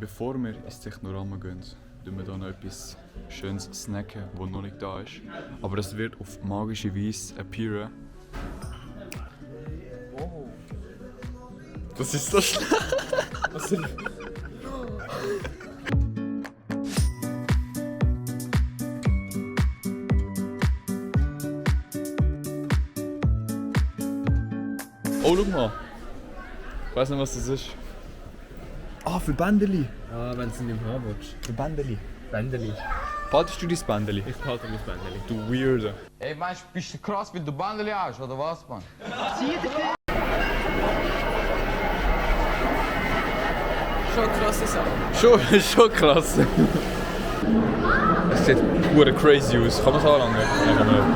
Bevor wir ins Technorama gehen, tun wir hier noch etwas Schönes snacken, das noch nicht da ist. Aber es wird auf magische Weise appearen. Oh. Das ist so schlecht. Oh, schau mal. Ich weiß nicht, was das ist. Ah, für Bändeli. Ah, wenn du es nicht haben willst. Für Bändeli. Bändeli. Behaltest du dein Bändeli? Ich behalte mein Bändeli. Du Weirde. Ey, meinst du, bist du krass, wenn du Bandeli hast, oder was, Mann? Schon krasse Sache. Schon krass. Es sieht hure crazy aus. Kann man es anlangen? Nein, kann man nicht.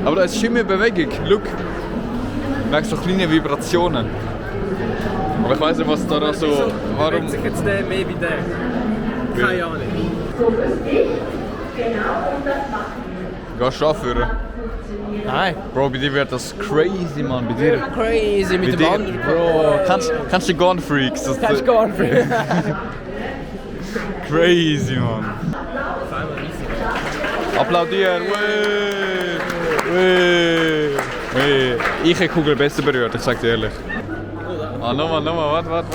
Aber da ist schon mehr Bewegung. Schau. Ich merke so kleine Vibrationen. Aber ich weiss nicht, was da so... Warum... sich jetzt der mehr wie der? Keine Ahnung. So ist ich. Genau, und das machen wir. Gehst du anführen? Nein. Bro, bei dir wird das crazy, Mann. Bei dir... Crazy mit Bei dem dir, anderen. Bro. Kannst du Gone Freaks? Das Kannst du gar nicht. crazy, Mann. Zweimal riesig. Applaudieren! Wee! Wee! Wee! Ich hätte die Kugel besser berührt, ich sag dir ehrlich. Ah, nochmal, warte.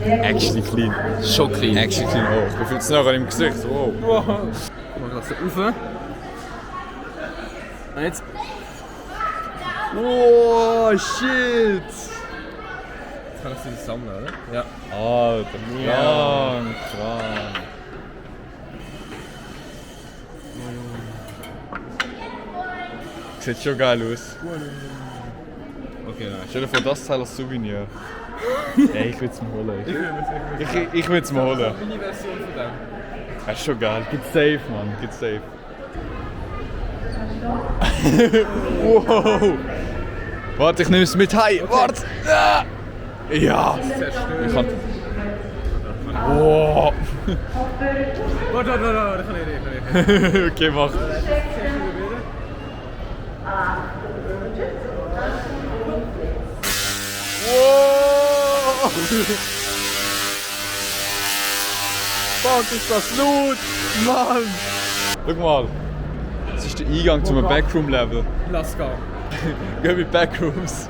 Actually clean. Schon clean. Actually clean. Oh, ich bin jetzt nachher im Gesicht. Wow. Wow. Mal gerade so rauf. Und jetzt. Oh, shit! Jetzt kann ich sie sammeln, oder? Ja. Alter, krank. Sieht schon geil aus. Okay, nein. Stell dir vor, das Teil als Souvenir. Ey, ich will es mir holen. Ich will es mir holen. Meine Version von dem. Das ist schon geil. Geht safe, Mann. Geht safe. Wow! Warte, ich nehme es mit heim. Warte! Ah. Ja! Ich kann... Wow! Warte, das kann ich nicht. Okay, mach. Wow! Fuck, ist das laut! Mann! Schau mal. Das ist der Eingang zu einem Backroom-Level. Lass gehen. Gehen wir Backrooms.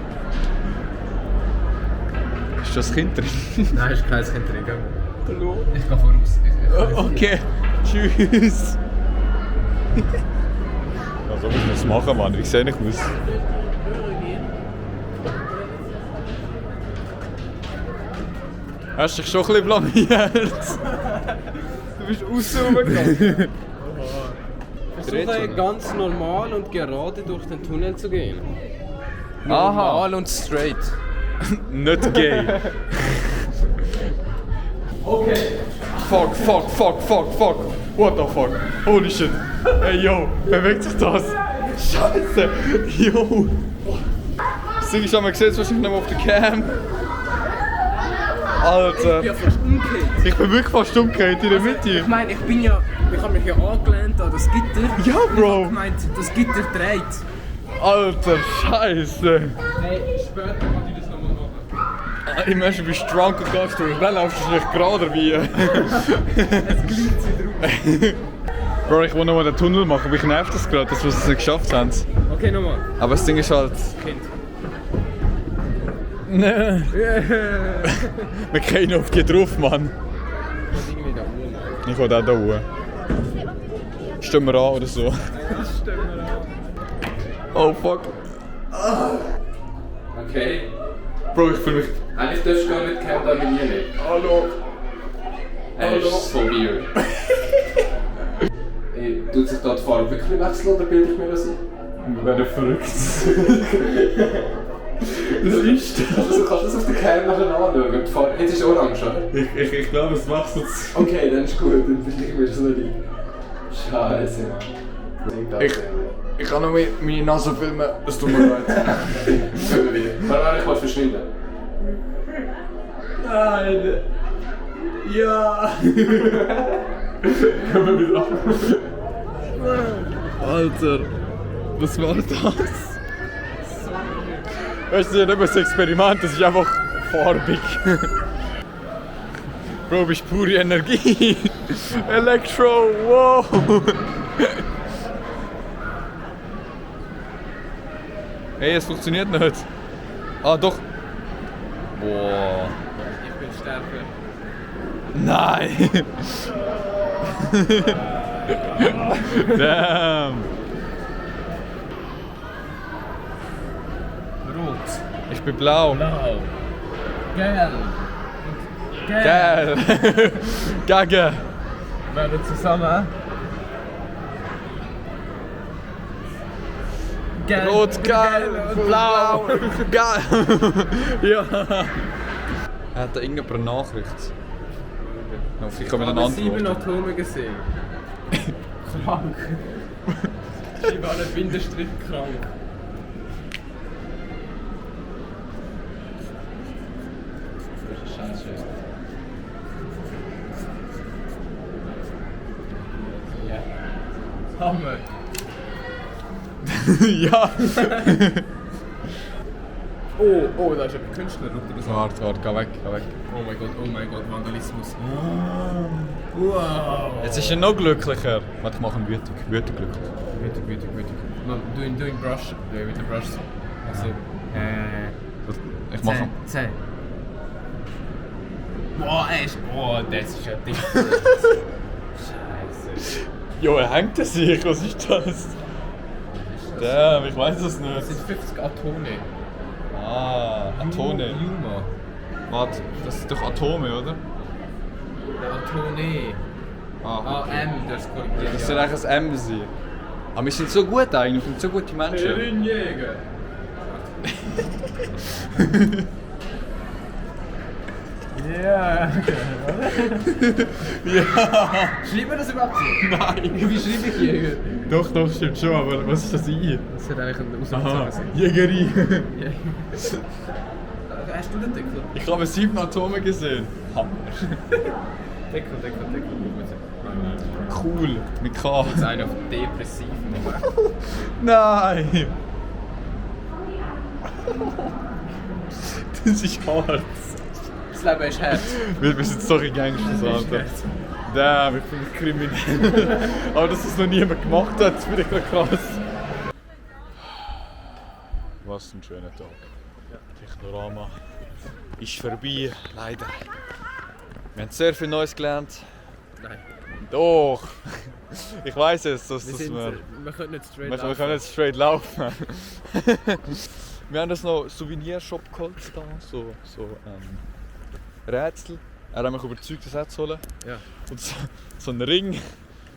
Ist das Kind drin? Nein, ist kein Kind drin. Hallo? Ich gehe voraus. Okay, tschüss. Ja, so muss man es machen, Mann. Ich sehe nicht aus. Hast dich schon ein bisschen blamiert? Du bist rausgegangen. Versuche ganz normal und gerade durch den Tunnel zu gehen. Aha. Normal und straight. Nicht gay. Okay. Fuck. What the fuck? Holy shit. Hey yo, bewegt sich das? Scheiße. Yo. Ich habe mal gesehen, jetzt wahrscheinlich noch auf der Cam. Alter. Ich bin ja fast umgekehrt. Ich bin wirklich fast umgekehrt in der Mitte. Ich meine, ich habe mich ja angelehnt an das Gitter. Ja, Bro. Ich habe gemeint, das Gitter dreht. Alter, Scheiße. Hey, später kann ich das nochmal machen. Ich möchte, du bist drunk und gehst durch. Dann laufst du nicht gerade wie. Es gleicht sie drauf. Bro, ich will nochmal den Tunnel machen, aber ich nervt das gerade, dass wir es nicht geschafft haben. Okay, nochmal. Aber das Ding ist halt... Kind. Nee. Wir gehen auf die drauf, Mann. Ich will irgendwie da oben. Ich will auch da hoch. Stehen wir an oder so. Stellen wir an. Oh fuck. Okay. Bro, ich fühle mich... Eigentlich darfst du gar nicht kontaminieren. Hallo. Ist so weird. Ey, tut sich da die Farbe wirklich wechseln oder bilde ich mir das ein? Wir werden verrückt. Das ist das. Also kannst du das auf der Cam nachher anschauen. Die Farbe, jetzt ist orange, oder? Ich glaube, es macht jetzt... Okay, dann ist gut, dann bilde ich mir das nicht ein. Scheiße, Mann. Ich kann noch meine Nase filmen, es tut mir leid. Können wir wieder. Warte, ich will verschwinden. Nein. Ja! Können wir wieder ab. Alter, was war das? Weißt du, nicht mehr das Experiment, das ist einfach farbig. Bro, bist pure Energie. Elektro, wow. Hey, es funktioniert nicht. Ah, doch. Boah. Ich bin stärker. Nein. Damn. Rot. Ich bin blau. Blau. Gelb. Geil. Gagge. Werden zusammen. Gelb. Rot, geil, blau, geil. Ja. Hat da irgendjemand eine Nachricht? Ich kann mir eine Ich habe 7 Antwort. Atome gesehen. Krank. Ich war nicht Bindestrich krank. Das ist scheiße. Ja. Hammer. Ja. Oh, da ist ein Künstler runter. Warte, geh weg. Oh mein Gott, Vandalismus. Wow. Jetzt ist er noch glücklicher. Warte, ich mache ihn wütend glücklich. Wütig. Man, doing brush. Mit der Brush. Also. Ich mache ihn. 10. Boah, das ist ja dick. Scheiße. Jo, er hängt er sich, was ist das? Damn, ich weiß es nicht. Das sind 50 Atome. Ah, Atome. Juma. Warte, das sind doch Atome, oder? Atome. Ah, M, das korrigiert. das soll eigentlich ein M sein. Aber wir sind so gut eigentlich, wir sind so gute Menschen. Jäger. Ja. Ja. Schreibt man das überhaupt so? Nein. Wie schreibe ich Jäger? Doch, stimmt schon, aber was ist das I? Das hat eigentlich ein Aha, Ausdruck. Jägeri. Hast du den Deckel? Ich habe 7 Atome gesehen. Hammer. Deckel. Cool, mit K. Jetzt einer auf depressiv machen. Nein! Das ist hart. Das Leben ist hart. Wir sind solche Gangsters, Alter. Damn, ich bin kriminell. Aber dass das noch niemand gemacht hat, finde ich noch krass. Was ein schöner Tag. Technorama ist vorbei, leider. Wir haben sehr viel Neues gelernt. Nein. Doch! Ich weiss es, dass Wir können nicht straight wir können nicht straight laufen. Wir haben das noch Souvenirshop geholt, da, so Rätsel. Er hat mich überzeugt, das auch zu holen. Ja. Und so einen Ring,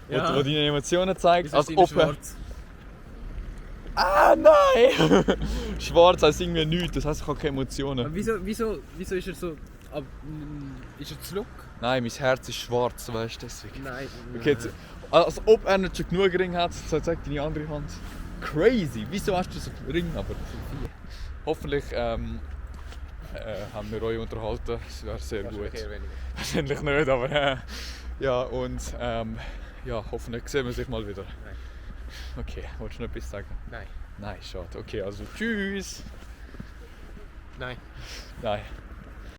Ja. wo deine Emotionen zeigt. Wieso ist deine schwarz? Ah, nein! Schwarz heisst irgendwie nichts, das heisst, ich habe keine Emotionen. Aber wieso ist er so... ist er zurück? Nein, mein Herz ist schwarz, weißt du, deswegen. Nein. Okay, jetzt, als ob er nicht schon genug Ring hat, so zeigt deine andere Hand. Crazy! Wieso hast du so einen Ring? Aber hoffentlich haben wir euch unterhalten, das wäre sehr gut. Wahrscheinlich nicht, aber ja, und ja, hoffentlich sehen wir sich mal wieder. Nein. Okay, wolltest du noch etwas sagen? Nein. Nein, schade. Okay, also tschüss! Nein. Nein.